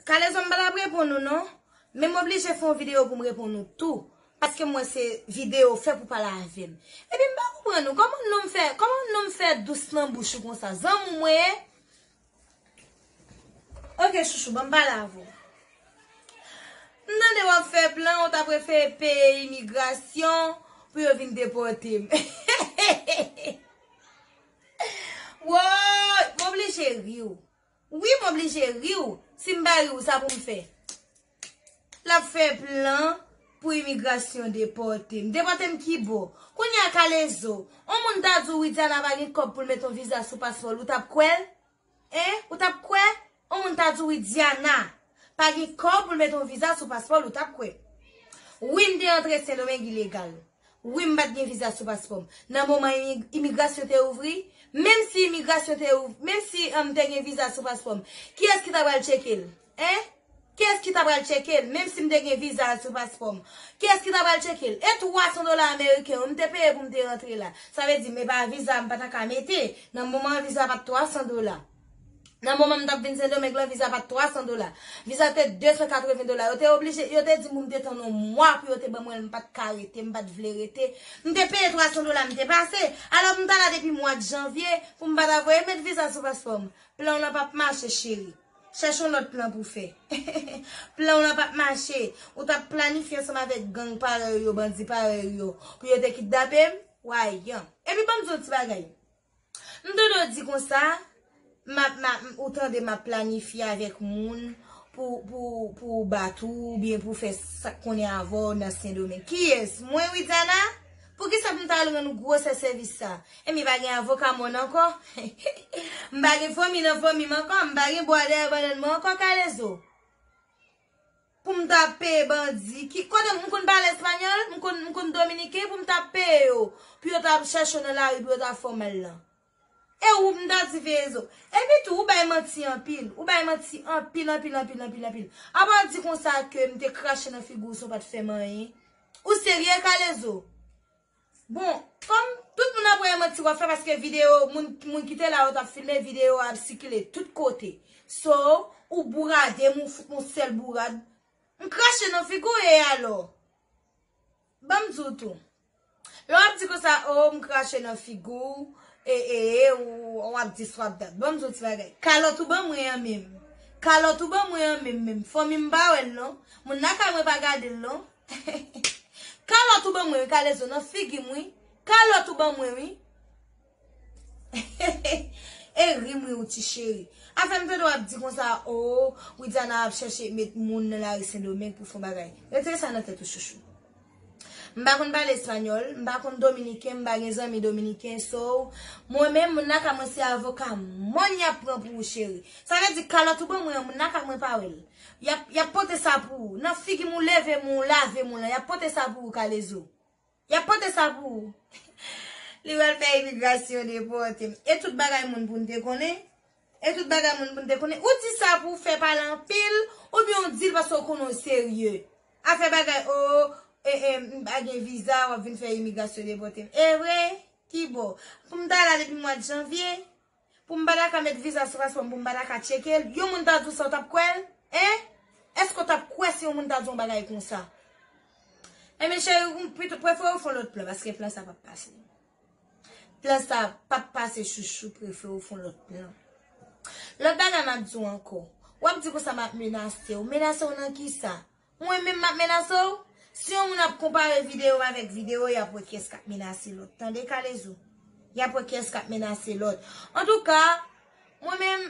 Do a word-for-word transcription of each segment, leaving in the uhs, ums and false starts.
Kalezo, m pa t ap reponn ou non. Men m oblije fè yon videyo pou m reponn ou tou. Paske m wè se videyo fè pou pale avè m. Epi m pa konprann ou. Kòman nonm fè, kòman nonm fè dous nan bouch ou konsa? Zanmi w mwen ye? Ok, chouchou, ban m pale avè w. M tande w ap fè plan, ou ta prefere peye imigrasyon pou yo vin depòte m. Woy, m oblije ri w. Wi, m oblije ri w. Si m pa ri w, sa pou m fè? L ap fè plan pou imigrasyon depòte m. Depòte m ki bò? Kounye a Kalezo, yon moun ta di w Widiana pa gen kòb pou l mete yon viza sou paspò l, ou t ap kwè l? Hein? Ou t ap kwè? Yon moun ta di w Widiana pa gen kòb pou l mete yon viza sou paspò l, ou t ap kwè? Wi, m te antre Sendomeng ilegal. Wi, m pa t gen viza sou paspò m. Nan moman imi- imigrasyon te ouvri, menm si imigrasyon te ouvri, menm si m te gen viza sou paspò m, kiyès ki ta pral tcheke l? Hein? Kiyès ki ta pral tcheke l, menm si m te gen viza sou paspò m? Kiyès ki ta pral tcheke l? E twa san dola ameriken yo, m te peye pou m te rantre la. Sa vle di, men pa viza m pa ta ka mete. Nan moman an, viza pa t twa san dola. Nan moman m t ap vin Sendomeng lan, viza pa t twa san dola. Viza te de san katreven dola. Yo te oblije, yo te di m pou m te tann yon mwa pou yo te ban mwen l, m pa t ka rete, m pa t vle rete. M te peye twa san dola, m te pase. Alò m ta la depi mwa janvye pou m pa ta voye met viza sou paspò m. Plan w lan p ap mache, cheri. Chèche yon lòt plan pou fè. Plan w lan p ap mache. Ou t ap planifye ansanm avèk gang parèy ou yo, bandi parèy ou yo, pou yo te kidnape m? Wayan. Epi ban m di w ti bagay. M tande w di konsa, m ap, m ap, ou tande m ap planifye avèk moun pou, pou, pou bat ou, oubyen pou fè sa k konnen avè w nan Sendomeng. Kiyès? Mwen, Widiana? Poukisa pou m ta al rann ou gwosè sèvis sa? Ebyen, pa gen avoka mòn ankò? M pa gen fanmi nan fanmi m ankò? M pa gen bwa dèyè bannann mwen ankò, Kalezo? Pou m ta peye bandi. Ki, kote m konn pale espanyòl, m konn, m konn dominiken, pou m ta peye yo, pou yo ta chèche w nan lari, pou yo ta fè w mal lan. E ou m ta di veye zo. Epi tou, ou bay manti anpil. Ou bay manti anpil, anpil, anpil, anpil, anpil. Apa w di konsa ke m te krache nan figi w san w pa t fè m anyen? Ou serye, Kalezo? Bon, kòm tout moun ap wè e manti w ap fè paske videyo, moun, moun ki te la yo t ap filme, videyo a ap sikile tout kote. So, ou bourade m, ou fout m yon sèl bourad. M krache nan figi w e alò? Ban m di w tou. Lè w ap di konsa, o, m krache nan figi w, e, e, e, ou, w ap di sa w ap dat. Ban m di w ti bagay. Kalòt ou ban mwen an menm. Kalòt ou ban mwen an menm, menm. Fanmi m pa wè l non. Moun lakay mwen pa gade l non. Kalòt ou ban mwen wi, Kalezo, nan figi m wi. Kalòt ou ban mwen wi. E ri m ri w ti cheri. Afè m tande w ap di konsa, o, Widiana ap chèche met moun nan lari Sendomeng pou fè yon bagay. Retire sa nan tèt ou, chouchou. M pa konn pale espanyòl, m pa konn dominiken, m pa gen zanmi dominiken, so, mwen menm, moun lakay mwen se avoka mòn y ap pran pou ou, cheri. Sa vle di kalòt ou ban mwen an, moun lakay mwen pa wè l. Y ap, y ap pote sa pou ou. Nan figi m ou leve m ou lave m ou lan, y ap pote sa pou ou, Kalezo. Y ap pote sa pou ou. Li pral fè imigrasyon depòte m. E tout bagay moun pou n te konnen. E tout bagay moun pou n te konnen. Ou di sa pou w fè pale anpil, oubyen w di l paske w konnen w serye. Afè bagay, o, e, e, m pa gen viza, w ap vin fè imigrasyon depòte m. E vre? Ki bò? Pou m ta la depi mwa janvye? Pou m pa ta ka met viza sou paspò m, pou m pa ta ka tcheke l, yon moun ta di w sa, w t ap kwè l? Hein? Èske w t ap kwè si yon moun ta di w yon bagay konsa? Ebyen, cheri, ou pito prefere w fè yon lòt plan, paske plan sa p ap pase. Plan sa p ap pase, chouchou, prefere w fè yon lòt plan. Lòt bagay m ap di w ankò. W ap di konsa m ap menase w. Menase w nan kisa? Mwen menm m ap menase w? Si yon moun ap konpare videyo m avèk videyo, y ap wè kiyès k ap menase lòt. Tande, Kalezo? Y ap wè kiyès k ap menase lòt. Antouka, mwen menm,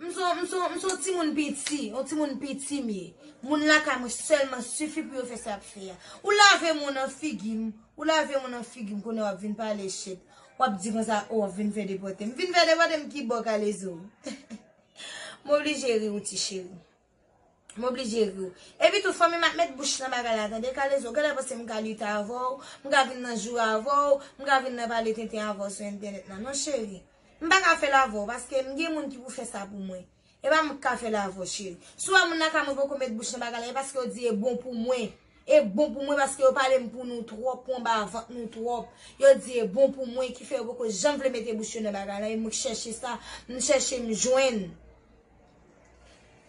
m se yon, m se yon, m se yon timoun piti, yon timoun piti m ye. Moun lakay mwen sèlman sifi pou yo fè sa y ap fè a. Ou lave m nan figi m, ou lave m nan figi m, kounye a w ap vin pale shit. W ap di konsa, o, w ap vin fè depòte m. Vin fè depòte m ki bò, Kalezo? M oblije ri w, ti cheri. M oblije ri w. Epi tou, fanmi m ap met bouch nan bagay la, tande, Kalezo. Genlè panse m ka lite avè w, m ka vin nan joure avè w, m ka vin nan pale tenten avè w sou entènèt la. Non, cheri. M pa ka fè l avè w, paske m gen moun ki pou fè sa pou mwen. E pa mwen k ka fè l avè w, cheri. Si w wè moun lakay mwen poko met bouch nan bagay la, e paske yo di e bon pou mwen. E bon pou mwen paske yo pale m pou nou twòp, pou anba vant nou twòp. Yo di e bon pou mwen, ki fè yo poko janm vle mete bouch yo nan bagay la. E mwen k chèche sa, m chèche m jwenn.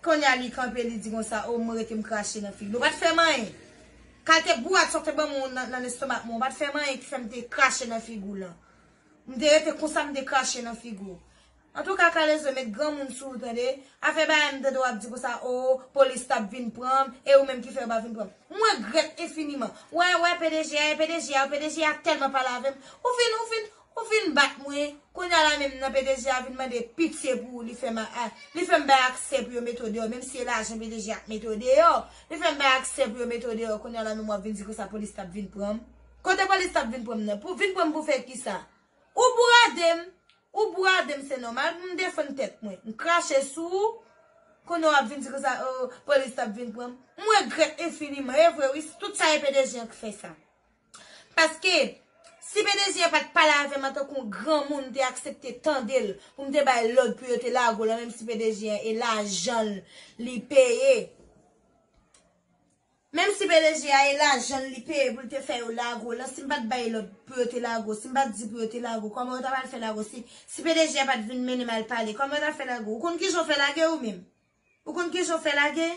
Kounye a li kanpe, li di konsa, o, mwen rete m krache nan figi l. Ou pa t fè m anyen. Kalte bourat sa w te ban mwen nan, nan lestomak mwen, ou pa t fè m anyen ki fè m te krache nan figi w lan. M te rete konsa, m te krache nan figi w. Antouka, Kalezo, met granmoun sou ou, tande. Afè bagay m tande w ap di konsa, o, polis t ap vin pran m, e ou menm ki fè yo pa vin pran m. M regrèt enfiniman. Wè, wè, P D G a, e P D G a, P D G a tèlman pale avè m. Ou fin, ou fin, ou fin bat mwen. Kounye a la menm nan P D G a vin mande pitye pou ou, li fè m a, a, li fè m bay aksè pou yo mete w deyò, menm si se lajan P D G a k mete w deyò. Li fè m bay aksè pou yo mete w deyò. Kounye a la menm w ap vin di konsa polis t ap vin pran m. Kote polis t ap vin pran m nan? Pou vin pran m pou fè kisa? Ou bourade m, ou bourade m, se nòmal pou m defann tèt mwen. M krache sou ou, kounye a w ap vin di konsa, o, polis t ap vin pran m. M regrèt enfiniman, e vre wi, tout sa e P D G a k fè sa. Paske, si P D G a pa t pale avè m antanke yon granmoun, m te aksepte tande l, pou m te bay lòd pou yo te lage w lan, menm si P D G a e lajan l li peye. Menm si P D G a e lajan l li peye pou l te fè yo lage w lan, si m pa t bay lòd pou yo te lage w, si m pa t di pou yo te lage w, kòman yo ta pral fè lage w? Si, si P D G a pa t vin mennen m al pale, kòman yo ta fè lage w? Ou konn kijan w fè lage ou menm? Ou konn kijan w fè lage?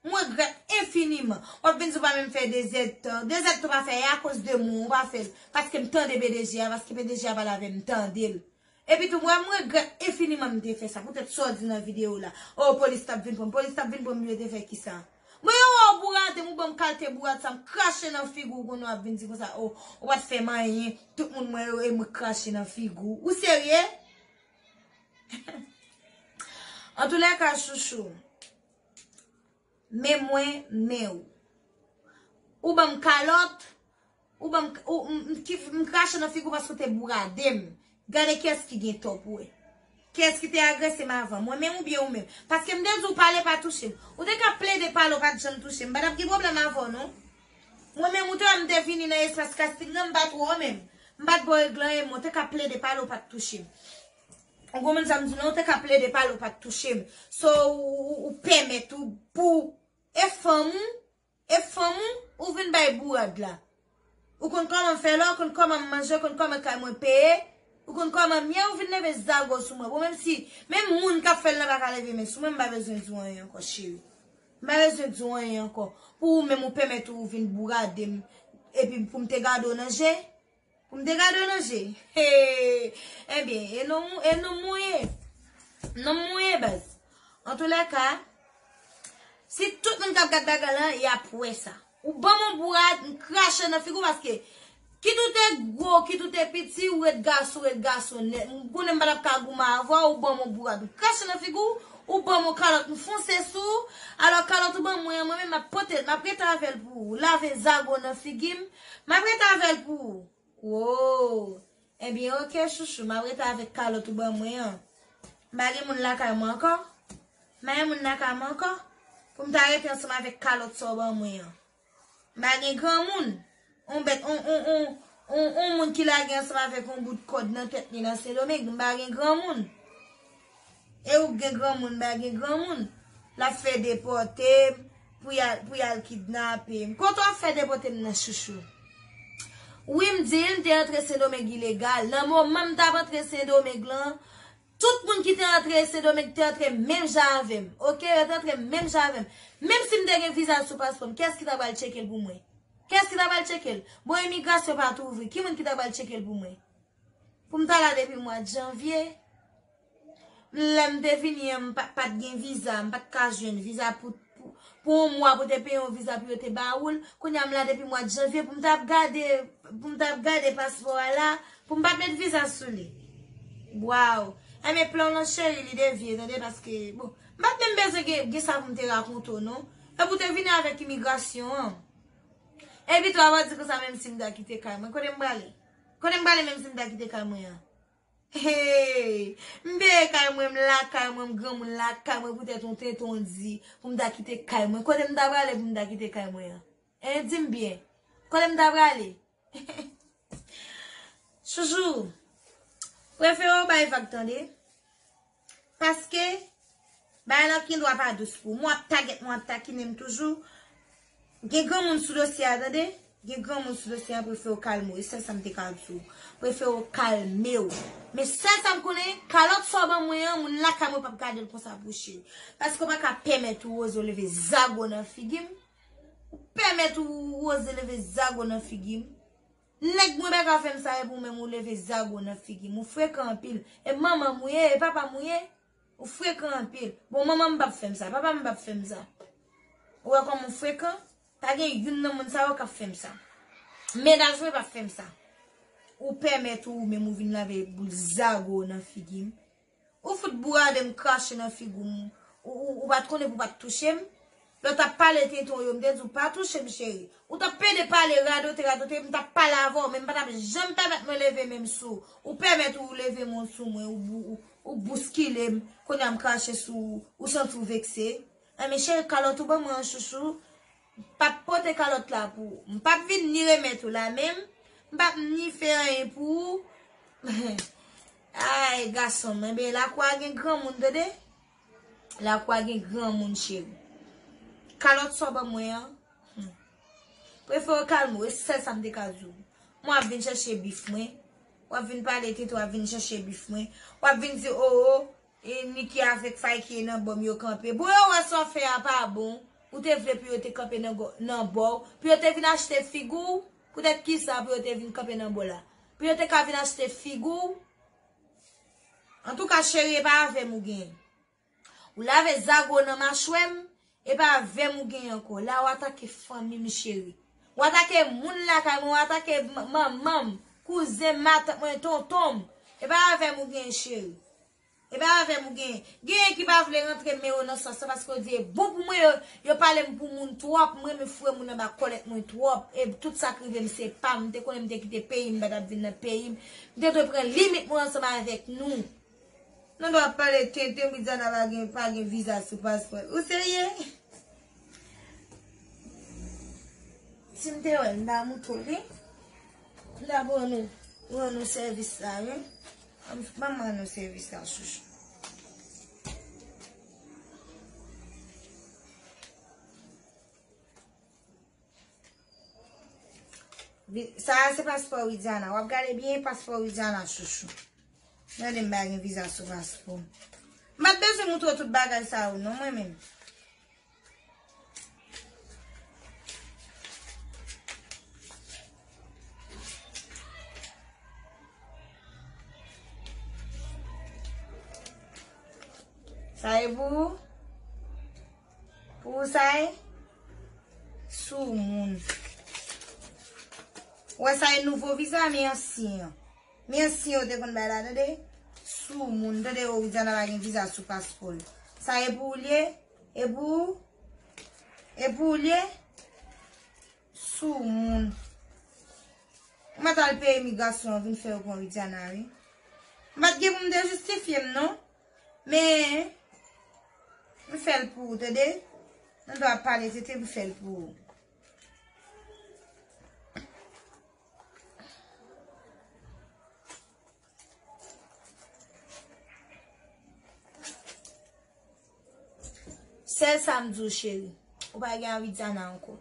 M regrèt enfiniman. W ap vin di w pa menm fè dezèdtan. Dezèdtan w pa fè, e akoz de mwen w pa fè l. Paske m tande P D G a, paske P D G a pale avè m, m tande l. Epi tou, mwen, m regrèt enfiniman m te fè sa, poutèt sa w di nan videyo la. O, polis t ap vin pran m, polis t ap vin pran m, yo te fè kisa? Mwen, yo wè w bourade m, ou ban m kalte bourad sa, m krache nan figi w, kounye a w ap vin di konsa, o, ou pa t fè m anyen, tout moun mwen yo, e mwen krache nan figi w. Ou serye? Antoulèka, chouchou, men mwen, men ou. Ou ban m kalòt, ou ban m, ou, m, m, ki, m krache nan figi w paske w te bourade m. Gade kiyès ki gen tò pou wè. Kiyès ki te agrese m avan, mwen menm oubyen ou menm? Paske m te di w pale pa touche m. Ou te ka plede pale, w pa t janm touche m. M pa t ap gen pwoblèm avè w, non. Mwen menm, ou te wè m te vini nan espas kasting lan, m pa t wè w menm. M pa t ba w regle anyen, men w te ka plede pale, w pa t touche m. Ou konprann sa m di w lan, ou te ka plede pale, ou pa t touche m. So, ou, ou, ou pèmèt ou, pou, e fanm ou, e fanm ou, ou vin bay bourad la. Ou konn kòman m fè la, ou konn kòman m manje, ou konn kòman kay mwen peye, ou konn kòman m ye, ou vin leve zago sou mwen. Bon, menm si, menm moun k ap fè l lan pa ka leve men sou mwen, m pa bezwen di w anyen ankò, cheri. M pa bezwen di w anyen ankò. Pou ou menm, ou pèmèt ou vin bourade m, epi pou m te gade w nan je, pou m te gade w nan je. Hey! Ebyen, e non, e non mwen ye. Non mwen ye, baz. Antoulèka, si tout moun k ap gad bagay lan, y ap wè sa. Ou ban m yon bourad, m krache nan figi w paske kit ou te gwo, kit ou te piti, ou ret gason, ou ret gason nèt. M konnen m pa t ap ka goumen avè w, ou ban m yon bourad, m krache nan figi w, ou ban m yon kalòt, m fonse sou ou. Alò, kalòt ou ban mwen an, mwen menm, m ap pote l, m ap rete avè l pou ou. Lave zago nan figi m, m ap rete avè l pou ou. Wo! Ebyen, oke, chouchou, m ap rete avèk kalòt ou ban mwen an. M pa gen moun lakay mwen ankò. M pa gen moun lakay mwen ankò. Pou m ta rete ansanm avèk kalòt sa w ban mwen an. M pa gen granmoun. On bèt, on, on, on, on, on moun ki lage ansanm avèk on bout kòd nan tèt li nan Sendomeng. M pa gen granmoun. E ou k gen granmoun, m pa gen granmoun. L ap fè depòte m, pou y al, pou y al kidnape m. Kote w ap fè depòte m nan, chouchou? Wi, m di l, m te antre Sendomeng ilegal. Nan moman m t ap antre Sendomeng lan, tout moun ki te antre Sendomeng te antre menm jan avè m. Oke, yo te antre menm jan avè m. Menm si m te gen viza sou paspò m, kiyès ki ta pral tcheke l pou mwen? Kiyès ki ta pral tcheke l? Bon, imigrasyon pa t ouvri. Ki moun ki ta pral tcheke l pou mwen? Pou m ta la depi mwa janvye. Lè m te vini an, m pa, pa t gen viza, m pa t ka jwenn viza pou, pou, pou yon mwa pou te peye yon viza pou yo te ba ou l. Kounye a m la depi mwa janvye pou m t ap gade, pou m t ap gade paspò a la, pou m pa t met viza sou li. Waw! Enben plan w lan cheri, li devye, tande, paske, bon, m pa t menm bezwen gen, gen sa pou m te rakonte w, non. Epi w te vini avèk imigrasyon an. Epi tou, w ap di konsa, menm si m ta kite kay mwen, kote m prale? Kote m prale menm si m ta kite kay mwen an? Hey! M peye kay mwen, m lakay mwen, m granmoun lakay mwen poutèt yon tenten w di pou m ta kite kay mwen. Kote m ta prale pou m ta kite kay mwen an? Hein, di m byen. Kote m ta prale? Chouchou, prefere w bay vag, tande. Paske, bagay lan gen dwa pa dous pou ou. Mwen ap tagèt, mwen ap takinen m toujou. Gen granmoun sou dosye a, tande. Gen granmoun sou dosye a, prefere w kalme w. E sèl sa m te ka di w. Prefere w kalme w. Men sèl sa m konnen, kalòt sa w ban mwen an, moun lakay mwen p ap gade l konsa pou cheri. Paske w pa ka pèmèt ou oze w leve zago nan figi m. Ou pèmèt ou oze leve zago nan figi m. Nèg mwen pa ka fè m sa, epi ou menm ou leve zago nan figi m. Ou frekan anpil. E manman m ou ye, e papa m ou ye. Ou frekan anpil. Bon, manman m p ap fè m sa, papa m p ap fè m sa. Ou wè kòman ou frekan? Pa gen youn nan moun sa yo k ap fè m sa. Mennaj mwen p ap fè m sa. Ou pèmèt ou menm ou vin lave boul zago nan figi m. Ou fout bourade m krache nan figi w. Ou, ou, ou pa t konnen pou w pa t touche m. Lè w t ap pale tenten w yo, m te di w pa touche m, cheri. Ou t ap pede pale, radote, radote, m t ap pale avè w, men m pa t ap janm pèmèt mwen leve men m sou ou. Ou pèmèt ou leve men w sou mwen, ou, bou- ou, ou bouskile m, kounye a m krache sou ou, ou santi w vekse. Enben, cheri, kalòt ou ban mwen an, chouchou. M p ap pote kalòt la pou ou. M p ap vin ni remèt ou la menm. M p ap ni fè anyen pou ou. Ay, gason m, enben, lakou a gen granmoun, tande? Lakou a gen granmoun, cheri. Kalòt sa w ban mwen an, hmm. Prefere w kalme w, e sèl sa m te ka di w. Mwen ap vin chèche bif mwen. W ap vin pale tenten, w ap vin chèche bif mwen. W ap vin di, o, o, e Niki avèk Fayki nan bò m yo kanpe. Bon, yo wè sa w fè a pa bon. Ou te vle pou yo te kanpe nan gò- nan bò w, pou yo te vin achte figi w. Poutèt kisa pou yo te vin kanpe nan bò la? Pou yo te ka vin achte figi w? Antouka, cheri, e pa avè m ou gen. Ou lave zago nan machwè m, e pa avè m ou gen ankò. La, w atake fanmi m, cheri. W atake moun lakay mwen, w atake m- manman m, kouzen m, matant mwen, tonton m. E pa avè m ou gen, cheri. E pa avè m ou gen. Genyen ki pa vle rantre men yo nan sans sa, paske yo di e bon pou mwen, yo, yo pale m pou moun twòp, m renmen foure moun anba kòlèt mwen twòp, e tout sa k rive m se pa m, m te konnen m te kite peyi m, m pa t ap vin nan peyi m, m te dwe pran limit mwen ansanm avèk nou. Nan dwa pale tenten, Widiana pa gen, pa gen viza sou paspò l. Ou serye? Si m te wè l, m ta moutre w li. M ta ba nou, ba nou sèvis la, wi. Ban m, ban m ba nou sèvis la, chouchou. Vi- Sa a se paspò Widiana. W ap gade byen paspò Widiana, chouchou. Gade m pa gen viza sou paspò m. M pa t bezwen moutre w tout bagay sa yo, non, mwen menm. Sa e pou ou? Pou ou sa e? Soumoun. Ou wè sa e nouvo viza, men ansyen an. Men ansyen yo te konn bay la, tande? Soumoun, tande? O, Widiana pa gen viza sou paspò l. Sa e pou ou l ye? E pou ou? E pou ou l ye? Soumoun. Ou mèt al peye imigrasyon an vin fè yo pran Widiana, wi. M pa t gen pou m te jistifye m, non. Men, m fè l pou ou, tande? Nan dwa pale tenten, m fè l pou ou. Sèl sa m di w, cheri, ou pa gen a Widiana ankò.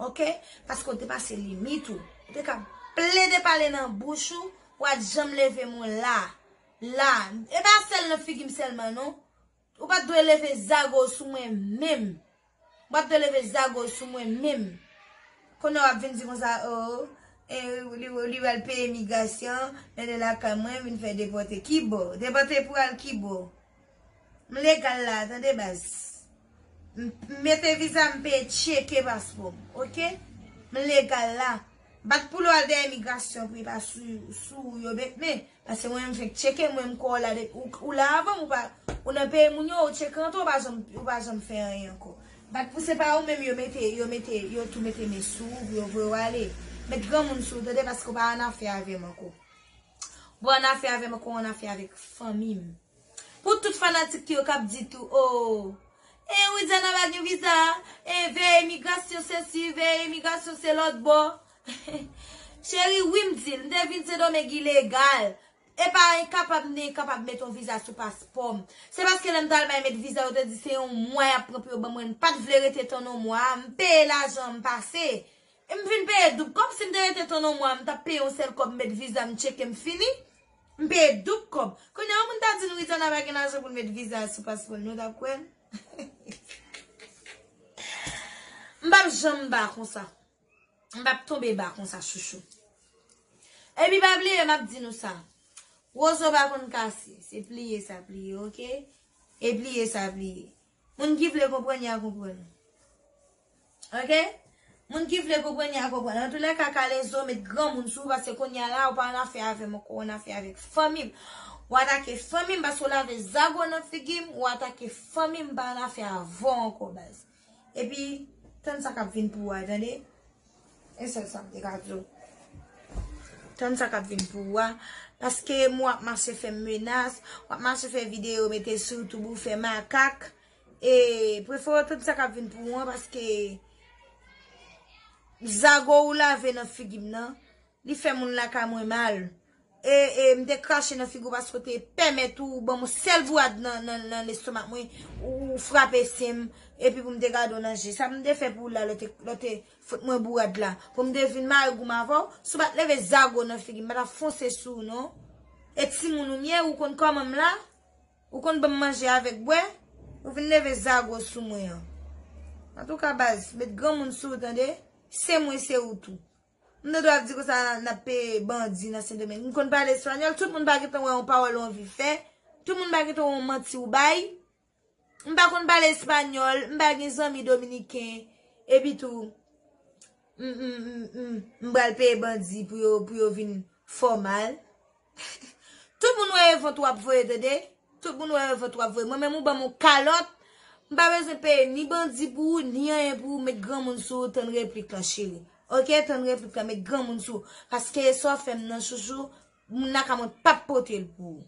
Oke? Paske w te pase limit ou. Ou te ka plede pale nan bouch ou, ou pa t janm leve men w la. La. E pa sèl nan figi m sèlman, non. Ou pa t dwe leve zago sou mwen menm. Ou pa t dwe leve zago sou mwen menm. Kounye a w ap vin di konsa, o, e, li, li pral peye imigrasyon, mennen lakay mwen, vin fè depòte. Kibò? Depòte pou al kibò? M legal la, tande baz. M, m mete viza, m peye tcheke paspò m, oke? M legal la. Bat pou l al dèyè imigrasyon pou li pa sou, sou ou yo bet men. Paske mwen menm fèk tcheke, mwen m kwè w la de, ou, ou la avan m, ou pa, ou nan peyi moun yo, ou tcheke an tou, ou pa janm, ou pa janm fè anyen ankò. Bat pou se pa ou menm yo mete, yo mete, yo tou mete men sou ou, pou yo voye w ale. Met granmoun sou ou, tande, paske w pa annafè avè m ankò. Ou pa annafè avè m ankò, ou annafè avèk fanmi m. Pou tout fanatik yo k ap di tou, o, e Widiana pa gen viza, e veye imigrasyon se si, veye imigrasyon se lòt bò. Cheri, wi m di l, m te vin Sendomeng ilegal. E pa enkapab, m te enkapab met yon viza sou paspò m. Se paske lè m t al bay met viza, yo te di se yon mwa y ap pran pou yo ban mwen, m pa t vle rete tann yon mwa, m peye lajan, m pase. M vin peye doub kòb, si m te rete ton yon mwa, m t ap peye yon sèl kòb, m met viza, m tcheke, m fini. M peye doub kòb. Kounye a, yon moun ta di n Rizana pa gen lajan pou l met viza sou paspò l, nou t ap kwè l? M p ap janm ba konsa. M p ap tonbe ba konsa, chouchou. Epi pa bliye, m ap di nou sa. Wozo pa konn kase. Se pliye sa pliye, oke? E pliye sa pliye. Moun ki vle konprann, y a konprann. Oke? Moun ki vle konprann, y a konprann. Antoulèka, Kalezo met granmoun sou ou, paske kounye a la, ou pa annafè avè m ankò, ou annafè avèk fanmi m. Ou atake fanmi m paske ou lave zago nan figi m, ou atake fanmi m, m pa annafè avè w ankò, baz. Epi, tann sa k ap vin pou ou a, tande? E sèl sa m te ka di w. Tann sa k ap vin pou ou a. Paske m w ap mache fè m menas, w ap mache fè videyo, mete sou YouTube ou fè makak. E prefere w tann sa k ap vin pou ou an, paske zago ou lave nan figi m nan, li fè moun lakay mwen mal. E, e m te krache nan figi w paske w te pèmèt ou ban m yon sèl bourad nan, nan, nan lestomak mwen, ou, ou frape sen m, epi pou m te gade w nan je. Sa m te fè pou ou la, lè w te, lè w te fout mwen bourad la. Pou m te vin mare gou m avè w, si w pa t leve zago nan figi m, m pa t ap fonse sou ou non. E timoun ou m ye, ou konn kòman m la? Ou konn ban m manje avèk bwè? Ou vin leve zago sou mwen an. Antouka, baz, met granmoun sou ou, tande? Se mwen, se ou tou. M te dwe ap di konsa n ap peye bandi nan Sendomeng. M konn pale espanyòl, tout moun pa gentan wè yon pawòl ou anvi fè. Tout moun pa gentan wè yon manti ou bay. M pa konn pale espanyòl, m pa gen zanmi dominiken. Epi tou, m, m, m, m, m pral peye bandi pou yo, pou yo vin fè w mal. Tout moun wè e vant w ap voye, tande? Tout moun wè e vant w ap voye. Mwen menm ou ban m yon kalòt, m pa bezwen peye ni bandi pou ou, ni anyen pou ou, met granmoun sou ou, tann replik lan, cheri. Oke, tann replik lan, met granmoun sou ou. Paske sa w fè m nan, chouchou, moun lakay mwen p ap pote l pou ou.